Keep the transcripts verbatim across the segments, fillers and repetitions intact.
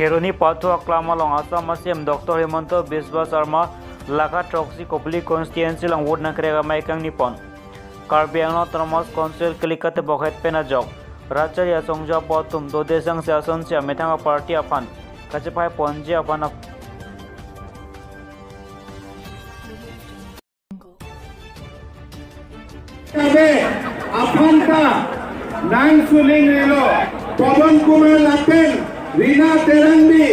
Kheroni Pathu Aklam along Assam a-C M Doctor Himanta Biswa Sarma laka throksi Kopili constituency along vote nangkerek amei kangni pon. Karbi Anglong Autonomous Council kelik katebok het pen ajok rachari asongja apo atum dode sangse asonsi amethang a-party aphan kachepai ponji aphan ap- Kabe aphanta nangsuling rilo Pawan Kumar lapen Rina Terangpi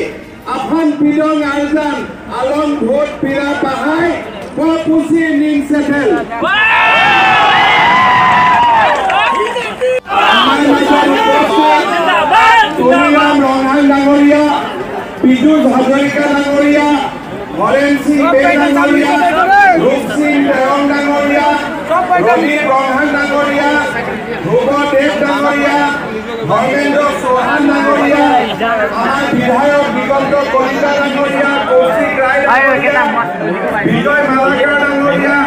aphan pidong arjan along vote pira pahai, ko pusi ning setel. Amar major Tuliram Ronghang Dangoria, Piyush Hazarika Dangoria, Horen Sing Bey Dangoria, Rup Sing Teron Dangoria, Rajiv Ronghang Dangoria, Dhruba Deb Dangoria, Dharmendra Chauhan Dangoria, amar Bidhayok Diganta Kalita Dangoria, Kaushik Rai Dangoria, Bijoy Malakar Dangoria,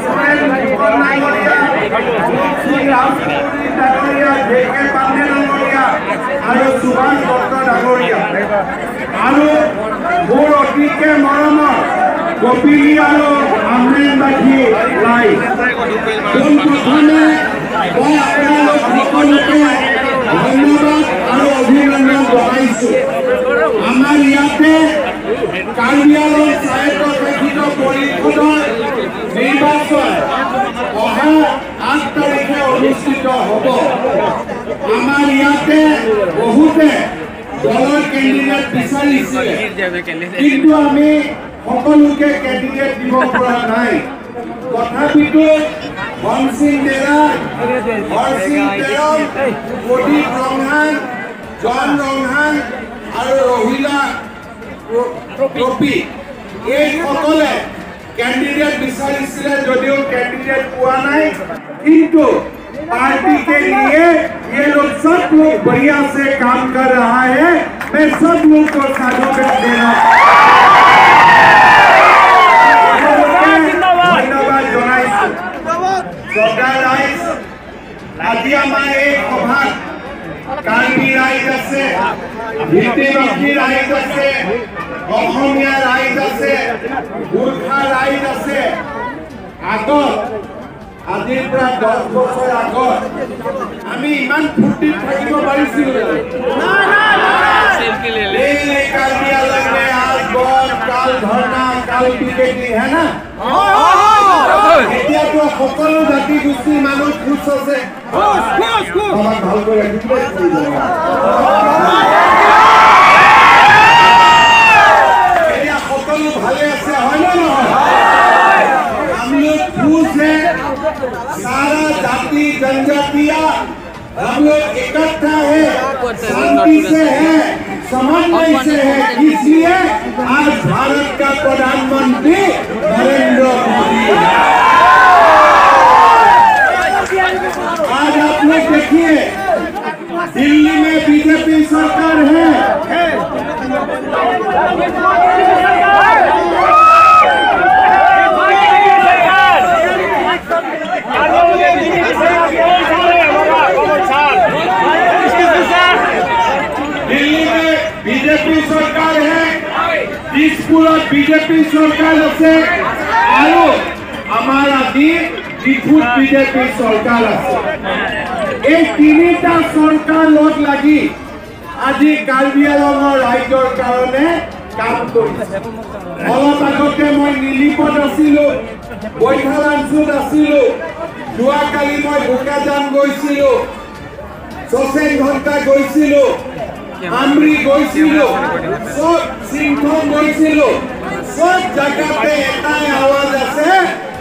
Suren Fukan Dangoria, Rup Sing Rajpuri Dangoria, J K Pandey Dangoria, aru Subhash Dutta Dangoria. Aru bor otike moromor Kopili aru Amren Bathi lai. Pon prothome মই আপোনালোক সকলোকে ধন্যবাদ আৰু অভিনন্দন জনাইছো। আমাৰ ইয়াতে কাৰ্বি আংলং স্বায়ত্তশাসিত পৰিষদৰ নিৰ্বাচন অহা আঠ তাৰিখে অনুষ্ঠিত হ'ব। আমাৰ ইয়াতে বহুতে দলৰ কেণ্ডিডেট বিচাৰিছিলে, কিন্তু আমি সকলোকে কেণ্ডিডেট দিব পৰা নাই। তথাপিতো হনসিং বেৰা, হৰসিং তেৰং, প্ৰদীপ ৰংহাং, জন ৰংহাং আৰু ৰহিলা ৰূপী, এইসকলে কেণ্ডিডেট বিচাৰিছিলে যদিও কেণ্ডিডেট পোৱা নাই, কিন্তু पार्टी के लिए ये लोग सब लोग बढ़िया से काम कर रहा है। मैं सब लोग को साधुवाद देना ধন্যবাদ জনাইছো। চৰ্দাৰ ৰাইজ, আজি আমাৰ এই সভাত কাৰ্বি ৰাইজ আছে, ভিত্তিভাষী ৰাইজ আছে, অসমীয়া ৰাইজ আছে, গোৰ্খা ৰাইজ আছে। আগত, আজিৰ পৰা দহ বছৰ আগত আমি ইমান ফূৰ্তিত থাকিব পাৰিছিলো জানো? এই কাৰ্বি আংলং মে আজ বন্ধ, কাল ধৰ্ণা, কাল পিকেটিং, হে না? এতিয়াতো সকলো জাতি গোষ্ঠীৰ মানুহ খুচ আছে। খুচ, খুচ, খুচ। আমাক ভালকৈ ৰাখিব। এতিয়া সকলো ভালে আছে, হয় নে নহয়? हम लोग खुश हैं, सारा जाति जनजातियां हम लोग इकट्ठा है, शांति से है, समन्वय से है, इसलिए आज भारत का प्रधानमंत्री नरेंद्र मोदी है। आज आप लोग देखिए, दिल्ली में बीजेपी सरकार है, দিল্লী মে বিজেপি চৰকাৰ হে, দিছপুৰত বিজেপি চৰকাৰ আছে আৰু আমাৰ আজি ডিফুত বিজেপি চৰকাৰ আছে। এই তিনিটা চৰকাৰ লগ লাগি আজি কাৰ্বি আংলঙৰ ৰাইজৰ কাৰণে কাম কৰিছে। অলপ আগতে মই নিলিপত আছিলো, বৈঠালাংচুত আছিলো, যোৱাকালি মই বোকাজান গৈছিলো, শচেং ঘন্টা গৈছিলো, আমৰি গৈছিলো, চব চিংথং গৈছিলো, চব জাগাতে এটাই আৱাজ আছে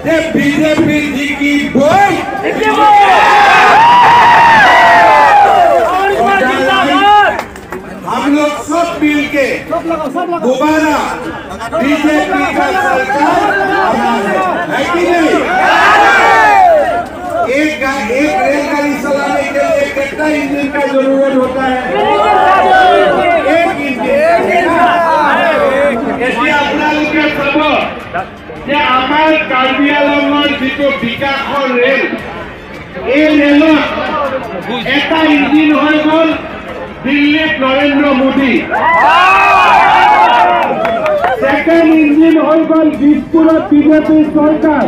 যে বিজেপি জিকিবই। हम लोग सब मिलके दोबारा बीजेपी का सरकार बनाना है, है कि नहीं? एक गा-, एक रेलगाड़ी चलाने के लिए कितना इंजन का जरूरत होता है? एक इंजन। এতিয়া আপোনালোকে চাব যে আমাৰ কাৰ্বি আংলঙৰ যিটো বিকাশৰ ৰেল, এই ৰেলত এটা ইঞ্জিন হৈ গ'ল দিল্লীত নৰেন্দ্ৰ মোদী। অকল দিছপুৰত বিজেপি চৰকাৰ।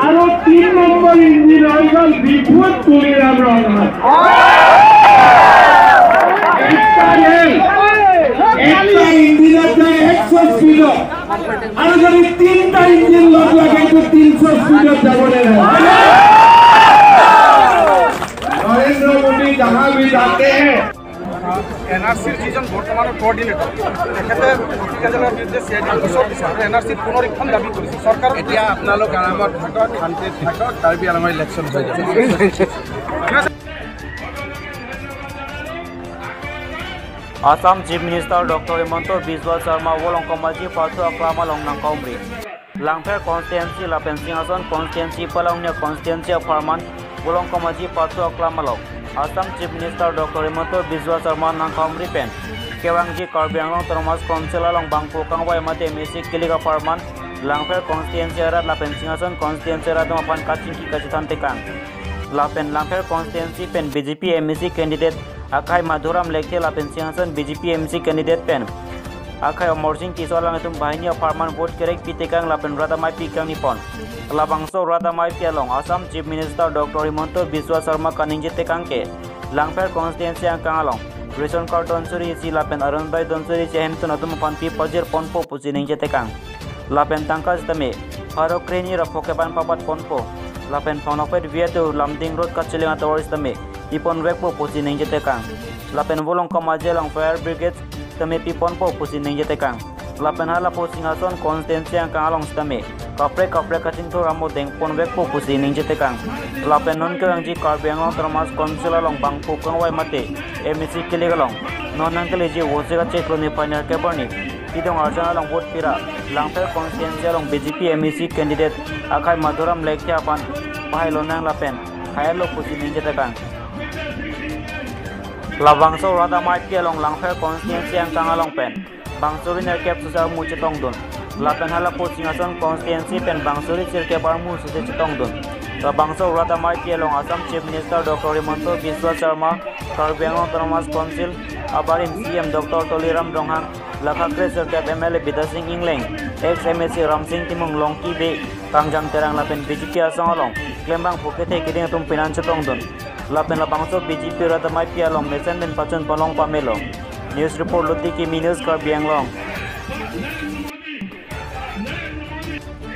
আৰু তিন নম্বৰ ইঞ্জিন হৈ গ'ল ডিফুত তুলিৰাম ৰংহাং। একটা ৰেল, একটা ইঞ্জিনত যায় একশ স্পীডত। আৰু যদি তিনিটা ইঞ্জিন লগ লাগে, তো তিনিশ স্পীডত যাব নে নাই? নৰেন্দ্ৰ মোদী জাহাঁ ভি জাতে হ্যায়। এন আৰ চিৰ যিজন বৰ্তমানৰ কোঅৰ্ডিনেটৰ, তেখেতে কৃষি কাৰ্যালয়ৰ বিৰুদ্ধে চি আই ডিৰ গোচৰ দিছে আৰু এন আৰ চিৰ পুনৰীক্ষণ দাবী কৰিছে। চৰকাৰে এতিয়া আপোনালোক আৰামত থাকক, শান্তিত থাকক, কাৰ্বি আংলঙৰ ইলেকশ্যন হৈ যাব। Assam Chief Minister Doctor Himanta Biswa Sarma Volongkom Aji Pathu Aklam along nangkaumri. Langpher constituency lapen Singhason constituency pu along nia constituency apharman Volongkom Aji Pathu Aklam along Assam Chief Minister Doctor Himanta Biswa Sarma nangkaumri pen kevangji Karbi Anglong Autonomous Council along bangphu kangvai mate M A C kilik apharman Langpher constituency arat lapen Singhason constituency arat atum aphan kachingki kachethan tekang. Lapen Langpher constituency pen B J P M A C candidate akhai Madhuram Lekthe lapen Singhason B J P M A C candidate pen akhai Amarsing Tisso alanglitum banghini apharman vote kerek pi tekang lapen rat amei pi kangni pon. Labangso rat amei pi along Assam Chief Minister Doctor Himanta Biswa Sarma kaningje tekang ke Langpher constituency angkang along ration card donsuri isi lapen Arunodoi donsuri isi ahemtun atum aphan pi pajir ponpo pusi ningje tekang. Lapen tangka sitame pharo krehini ra phokep an papat ponpo. Lapen Phongnokpet V two Lumding Road kacheleng atovar sitame pi ponvekpo pusi ningje tekang. Lapen Volongkom Aji along fire brigade sitame pi ponpo pusi ningje tekang. Lapen halapu Singhason constituency angkang along sitame kaprek kaprek kachingthur amo deng ponvekpo pusi ningje tekang. Lapen non kevangji Karbi Anglong Autonomous Council along bangphu kangvai mate M A C kilik along non nangkeleji Vosik achiklo niphai nerkep arni Tidong Arjan along vote pira, Langpher constituency along B J P M A C candidate akhai Madhuram Lekthe aphan bahai lonang lapen hai lo pusi ningje tekang. Labangso rat amei pi along Langpher constituency angkang along pen bangsuri nerkep susi armu chetongdun. Lapen halapu Singhason constituency pen bangsuri sirkep armu susi chetongdun. Labangso rat amei pi along Assam Chief Minister Doctor Himanta Biswa Sarma, Karbi Anglong Autonomous Council abarim C M Doctor Tuliram Ronghang, lakha kre sirkep M L A Bidya Sing Engleng, ex M A C Ramsing Timung, Longki Bey, Kangjam Terang lapen B J P asong along klembangphu kethe keding atum pinan chetongdun. Lapen labangso B J P rat amei pi along mesen pen pachun palong pamelo. News report Luti Kimi News Karbi Anglong.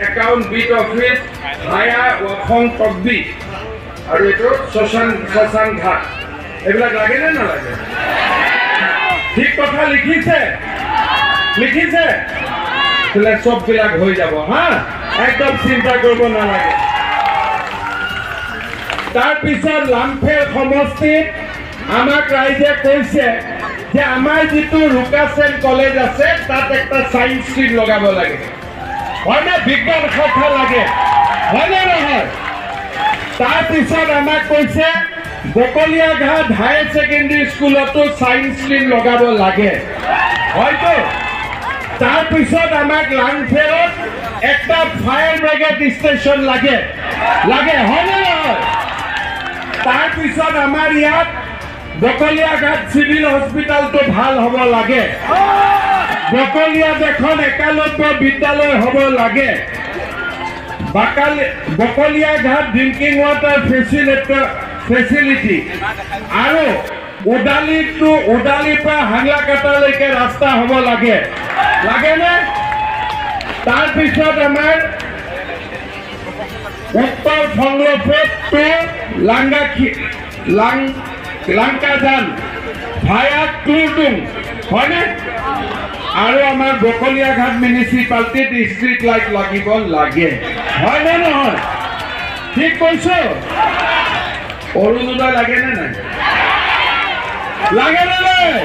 Account beat office ভায়া ৱাফং তকবি আৰু এইটো শ্মশান শ্মশান ঘাট, এইবিলাক লাগে নে নালাগে? ঠিক কথা লিখিছে, লিখিছে, তেতিয়াহ'লে চববিলাক হৈ যাব হা, একদম চিন্তা কৰিব নালাগে। তাৰপিছত লামফেৰ সমষ্টিত আমাক ৰাইজে কৈছে যে আমাৰ যিটো ৰুকাছেন কলেজ আছে তাত একটা ছায়েন্স ষ্ট্ৰীম লগাব লাগে, হয়নে? বিজ্ঞান শাখা লাগে, হয়নে নহয়? তাৰপিছত আমাক কৈছে বকলীয়াঘাট হায়াৰ ছেকেণ্ডেৰী স্কুলতো ছায়েন্স ষ্ট্ৰীম লগাব লাগে, হয়তো? তাৰপিছত আমাক লামফেৰত একটা ফায়াৰ ব্ৰিগেড ষ্টেচন লাগে, লাগে, হয়নে নহয়? তাৰপিছত আমাৰ ইয়াত বকলীয়াঘাট চিভিল হস্পিটেলটো ভাল হ'ব লাগে, বকলীয়াত এখন একলব্য বিদ্যালয় হ'ব লাগে, বাকালি Bokoliaghat drinking water facility, facility আৰু ওদালিটো, ওদালিৰ পৰা হাংলাকাটালৈকে ৰাস্তা হ'ব লাগে, লাগেনে? তাৰপিছত আমাৰ উত্তৰ ফংলফেট টু লাংগাখি লাং লাংকাজান ভায়া ক্লুটুং, হয়নে? আৰু আমাৰ বকলীয়াঘাট মিউনিচিপালিটিত ষ্ট্ৰীট লাইট লাগিব লাগে, হয়নে নহয়? ঠিক কৈছো? অৰুণোদয় লাগে নে নাই? লাগে নে নাই?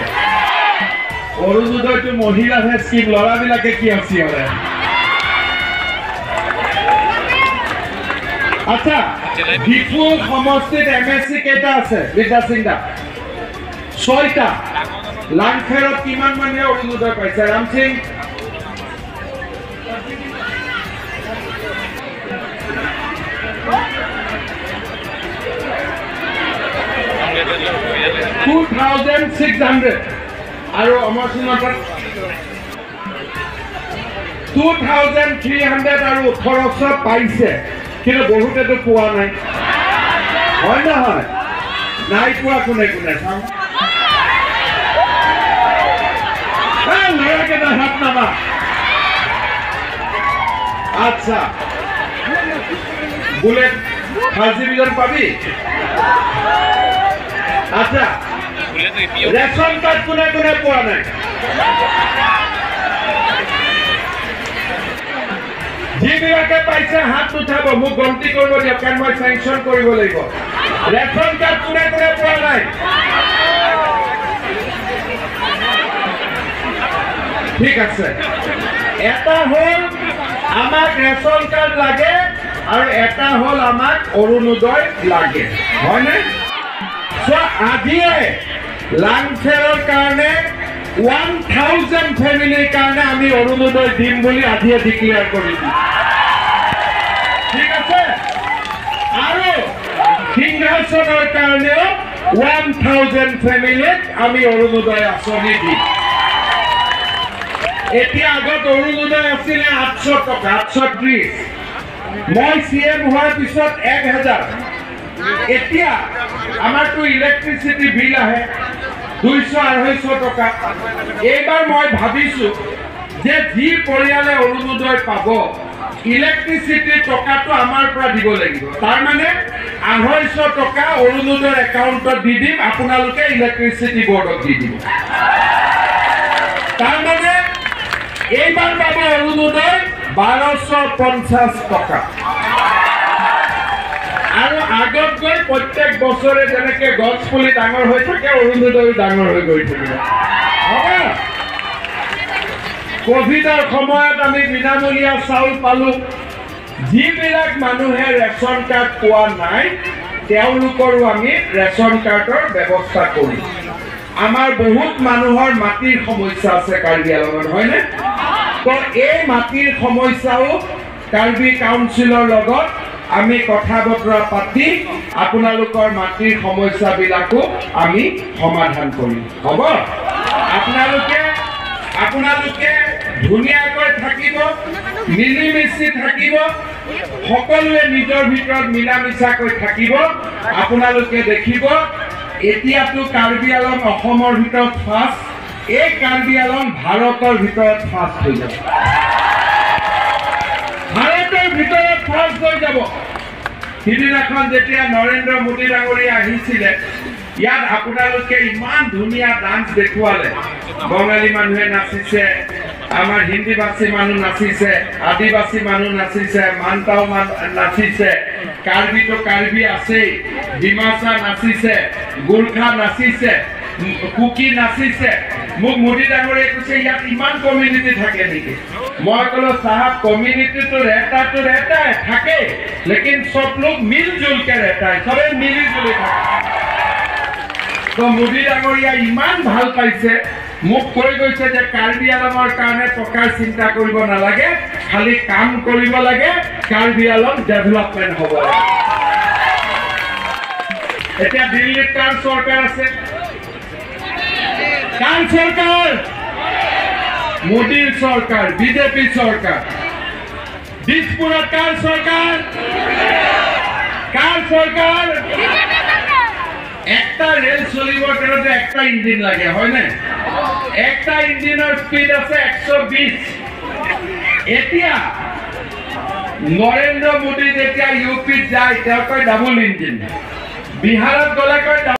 অৰুণোদয়টো মহিলাৰহে স্কিম, ল'ৰাবিলাকে কিয় চিঞৰে? আচ্ছা, ডিফু সমষ্টিত এম এ চি কেইটা আছে? বিদ্যা সিং দা, ছয়টা। লাংফেৰত কিমান মানুহে অৰুণোদয় পাইছে? Ram Singh, two thousand six hundred. আৰু অমৰসিংহ তাত টু থাউজেণ্ড থ্ৰী হাণ্ড্ৰেড আৰু ওঠৰশ পাইছে, কিন্তু বহুতেতো পোৱা নাই, হয় নহয়? নাই পোৱা কোনে কোনে? চাওঁ। এ, ল'ৰাকেইটা হাত নামা। আচ্ছা, বুলেট ফাৰ্ষ্ট ডিভিজন পাবি? আচ্ছা, ৰেচন কাৰ্ড কোনে কোনে পোৱা নাই? যিবিলাকে পাইছে হাত নুঠাব, মোক গন্তি কৰিব দিয়ক, কাৰণ মই চেংচন কৰিব লাগিব। ৰেচন কাৰ্ড কোনে কোনে পোৱা নাই? ঠিক আছে, এটা হ'ল আমাক ৰেচন কাৰ্ড লাগে আৰু এটা হ'ল আমাক অৰুণোদয় লাগে, হয়নে? চ' আজিয়ে লাংচেৰৰ কাৰণে ওৱান থাউজেণ্ড ফেমিলিৰ কাৰণে আমি অৰুণোদয় দিম বুলি আজিয়ে ডিক্লেয়াৰ কৰি দিম, ঠিক আছে? আৰু সিংহাসনৰ কাৰণেও ওৱান থাউজেণ্ড ফেমিলিক আমি অৰুণোদয় আঁচনি দিম। এতিয়া আগত অৰুণোদয় আছিলে আঠশ টকা, আঠশ ত্ৰিশ। মই চি এম হোৱাৰ পিছত এক হাজাৰ। এতিয়া আমাৰতো ইলেক্ট্ৰিচিটি বিল আহে দুইশ আঢ়ৈশ টকা। এইবাৰ মই ভাবিছো যে যি পৰিয়ালে অৰুণোদয় পাব, ইলেক্ট্ৰিচিটিৰ টকাটো আমাৰ পৰা দিব লাগিব। তাৰমানে আঢ়ৈশ টকা অৰুণোদয়ৰ একাউণ্টত দি দিম, আপোনালোকে ইলেক্ট্ৰিচিটি বৰ্ডক দি দিব। তাৰমানে এইবাৰ পাব অৰুণোদয় বাৰশ পঞ্চাশ টকা। আৰু আগতকৈ প্ৰত্যেক বছৰে যেনেকে গছ পুলি ডাঙৰ হৈ থাকে, অৰুণোদয়ো ডাঙৰ হৈ গৈ থাকিব। হ'ব? কভিডৰ সময়ত আমি বিনামূলীয়া চাউল পালো। যিবিলাক মানুহে ৰেচন কাৰ্ড পোৱা নাই, তেওঁলোকৰো আমি ৰেচন কাৰ্ডৰ ব্যৱস্থা কৰিম। আমাৰ বহুত মানুহৰ মাটিৰ সমস্যা আছে কাৰ্বি আংলঙত, হয়নে? তো এই মাটিৰ সমস্যাও কাৰ্বি কাউন্সিলৰ লগত আমি কথা বতৰা পাতি আপোনালোকৰ মাটিৰ সমস্যাবিলাকো আমি সমাধান কৰিম। হ'ব? আপোনালোকে, আপোনালোকে ধুনীয়াকৈ থাকিব, মিলি মিছি থাকিব, সকলোৱে নিজৰ ভিতৰত মিলা মিছাকৈ থাকিব। আপোনালোকে দেখিব, এতিয়াতো কাৰ্বি আংলং অসমৰ ভিতৰত ফাৰ্ষ্ট, এই কাৰ্বি আংলং ভাৰতৰ ভিতৰত ফাৰ্ষ্ট হৈ যাব। ভাৰতৰ ভিতৰত ফাৰ্ষ্ট হৈ যাব। সিদিনাখন যেতিয়া নৰেন্দ্ৰ মোদী ডাঙৰীয়া আহিছিলে, ইয়াত আপোনালোকে ইমান ধুনীয়া ডান্স দেখুৱালে। বঙালী মানুহে নাচিছে, আমাৰ হিন্দীভাষী মানুহ নাচিছে, আদিবাসী মানুহ নাচিছে, মানটাও মান নাচিছে, কাৰ্বিতো কাৰ্বি আছেই, ডিমাচা নাচিছে, গোৰ্খা নাচিছে, কুকি নাচিছে। মোক মোদী ডাঙৰীয়াই কৈছে, "ইয়াত ইমান কমিউনিটি থাকে নেকি?" মই ক'লো, "চাহাব, কমিউনিটিটো ৰেহতাটো ৰেহতাই থাকে, লেকিন সব লোক মিলজুল কে ৰেহতাই, সবে মিলি জুলি থাকে।" তো মোদী ডাঙৰীয়া ইমান ভাল পাইছে, মোক কৈ গৈছে যে কাৰ্বি আংলঙৰ কাৰণে টকাৰ চিন্তা কৰিব নালাগে, খালি কাম কৰিব লাগে, কাৰ্বি আংলং ডেভেলপমেণ্ট হ'ব লাগে। এতিয়া দিল্লীত কাৰ চৰকাৰ আছে? কাৰ চৰকাৰ? মোদীৰ চৰকাৰ, বিজেপি চৰকাৰ। দিছপুৰত কাৰ চৰকাৰ? কাৰ চৰকাৰ? একটা ৰেল চলিবৰ কাৰণে একটা ইঞ্জিন লাগে, হয়নে? একটা ইঞ্জিনৰ স্পীড আছে একশ বিশ। এতিয়া নৰেন্দ্ৰ মোদী যেতিয়া ইউ পিত যায়, তেওঁ কয় ডাবল ইঞ্জিন। বিহাৰত গ'লে কয়